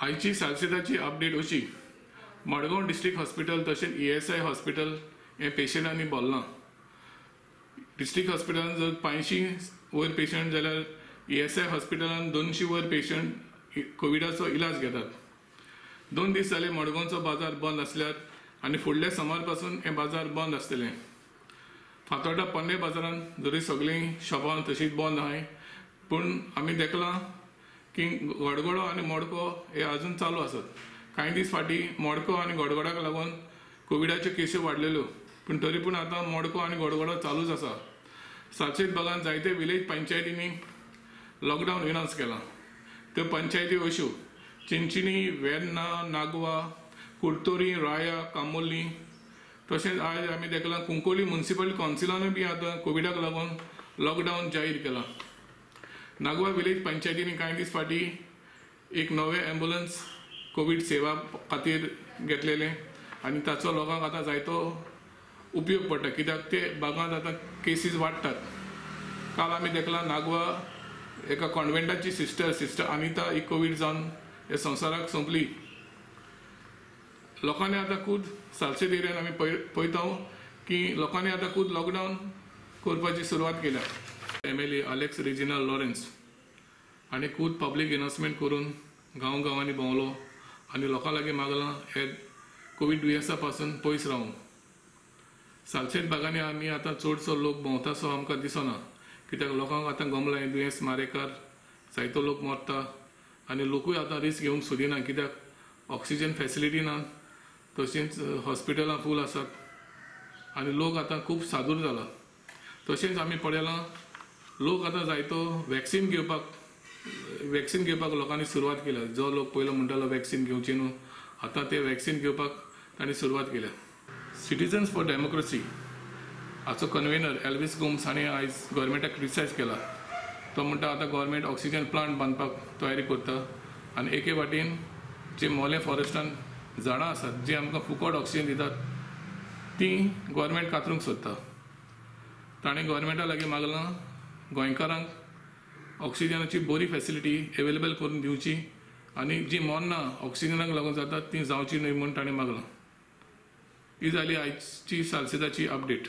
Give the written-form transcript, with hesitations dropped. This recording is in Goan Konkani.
आयची सालसेदाची अपडेट अशी, मडगांव डिस्ट्रिक्ट हॉस्पिटल तशेंच ESI hospital हे पेशंटांनी भरलां. डिस्ट्रिक्ट हॉस्पिटलान जर 500 वयर पेशंट जाल्यार ESI हॉस्पिटलान 200 वयर पेशंट कोविडाचो इलाज घेतात. 2 दीस जाले मडगांवचो बाजार बंद आसल्यार आनी फुडल्या सोमार पासून हे बाजार बंद आसतले. फातोर्डा पोन्ने बाजारान जरी सगळीं शॉपां तशीच बंद आहाय, पूण आमी देखलां की गडगडो आनी मडको हे अजून चालू आसात. कांय दीस फाटीं मडको आनी गडगडाक लागून कोविडाच्यो केसी वाडलेल्यो, पूण तरी पूण आतां मडको आनी गडगडो चालूच आसा. सालसेत भागान जायते विलेज पंचायतींनी लॉकडावन अनावन्स केलां. त्यो पंचायती अश्यो: चिंचिणी, वेर्ना, नागवा, कुडतोरी, राया, कामोली. तशेंच आयज आमी देखलां कुंकळ्ळी म्युनिसिपल कावन्सिलानूय बी आतां कोविडाक लागून लॉकडावन जाहीर केलां. नागवा विलेज पंचायतींनी कांय दीस फाटीं एक नवें एम्बुलन्स कोवीड सेवा खातीर घेतलेलें आनी ताचो लोकांक आतां जायतो उपयोग पडटा, कित्याक ते भागांत आतां केसीस वाडटात. काल आमी देखलां नागवा एका कॉन्वेंटाची सिस्टर अनिता ही कोवीड जावन हे संवसाराक सोंपली. लोकांनी आतां खूद सालसेत एरियान आमी पळयता की लोकांनी आतां खूद लॉकडावन करपाची सुरवात केल्या. MLA Alex Reginald Lawrence हाणें खूद पब्लीक अनाउन्समेंट करून गांव गांवांनी भोंवलो आनी लोकां लागीं मागलां हे कोवीड दुयेंसा पासून पयस रावूंक. सालसेत भागांनी आमी आतां चडसो लोक भोंवतासो आमकां दिसना, कित्याक लोकांक आतां गमलां हें दुयेंस मारेकार, जायतो लोक मरता आनी लोकूय आतां रिस्क घेवंक सोदिना, कित्याक ऑक्सिजन फॅसिलिटी ना, तशेंच हॉस्पिटलां फूल आसात आनी लोक आतां खूब सादूर जाला. तशेंच आमी पळयलां लोक आतां जायतो वॅक्सिन घेवपाक लोकांनी सुरवात केल्या. जो लोक पयलो म्हणटालो वॅक्सिन घेवची न्हू, आतां ते वॅक्सिन घेवपाक तांणी सुरवात केल्या. सिटिझन्स फॉर डेमोक्रेसी हाचो कन्वेनर एल्विस गोम्स हाणें आयज गव्हर्मेंटाक क्रिटिसायज केला. तो म्हणटा आतां गव्हर्मेंट ऑक्सिजन प्लांट बांदपाक तयारी करता आनी एके वाटेन जे मोलें फॉरेस्टान झाडां आसात जी आमकां फुकट ऑक्सिजन दितात ती गव्हर्मेंट कातरूंक सोदता. ताणें गव्हर्मेंटा लागीं मागलां गोंयकारांक ऑक्सिजनाची बरी फॅसिलिटी एवेलेबल करून दिवची आनी जी मरणां ऑक्सिजनाक लागून जातात ती जावची न्हय म्हूण ताणें मागलां. ही जाली आयची सालसेदाची अपडेट.